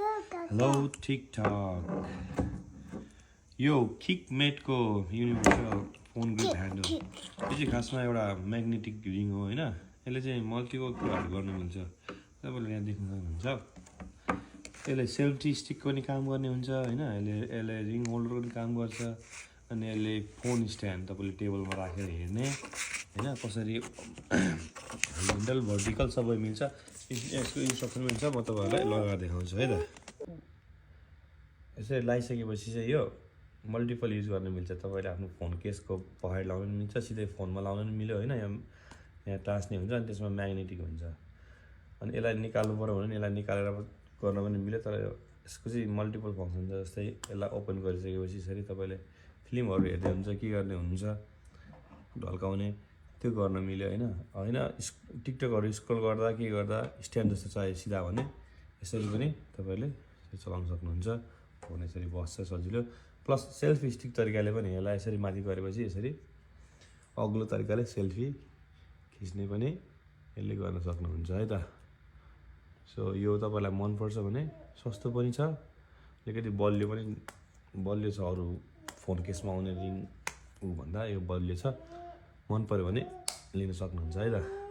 hello TikTok यो किकमेटको universal phone group handle यो चाहिँ खासमा एउटा म्याग्नेटिक रिङ हो होइन यसले चाहिँ मल्टिपल कुराहरू गर्नु मिल्छ तपाईँले यहाँ देख्न सक्नुहुन्छ यसले सेल्फी स्टिक पनि काम गर्ने हुन्छ होइन यसले रिङ होल्डर पनि काम गर्छ अनि यसले फोन स्ट्यान्ड तपाईँले टेबलमा राखेर हेर्ने होइन कसरी होरिजन्टल भर्टिकल सबै मिल्छ यसको इन्स्ट्रक्सन पनि छ म तपाईँहरूलाई लगाएर देखाउँछु है त यसरी लगाइसकेपछि चाहिँ यो मल्टिपल युज गर्न मिल्छ तपाईँले आफ्नो फोन केसको पछाडि लाउनु पनि मिल्छ सिधै फोनमा लाउनु पनि मिल्यो होइन यहाँ टाँस्ने हुन्छ अनि त्यसमा म्याग्नेटिक हुन्छ अनि यसलाई निकाल्नु पऱ्यो भने यसलाई निकालेर गर्न पनि मिल्यो तर यसको चाहिँ मल्टिपल फङ्सन छ जस्तै यसलाई ओपन गरिसकेपछि यसरी तपाईँले फिल्महरू हेर्दै हुन्छ के गर्ने हुन्छ ढल्काउने त्यो गर्न मिल्यो होइन टिकटकहरू स्क्रोल गर्दा के गर्दा स्ट्यान्ड जस्तो चाहियो सिधा भने यसरी पनि तपाईँले चलाउन सक्नुहुन्छ फोन यसरी बस्छ सजिलो प्लस सेल्फी स्टिक तरिकाले पनि यसलाई यसरी माथि गरेपछि यसरी अग्लो तरिकाले सेल्फी खिच्ने पनि यसले गर्न सक्नुहुन्छ है त सो यो तपाईँलाई मनपर्छ भने सस्तो पनि छ अलिकति बलियो छ अरू फोन केसमा आउने रिङ भन्दा यो बलियो छ मन पऱ्यो भने लिन सक्नुहुन्छ है त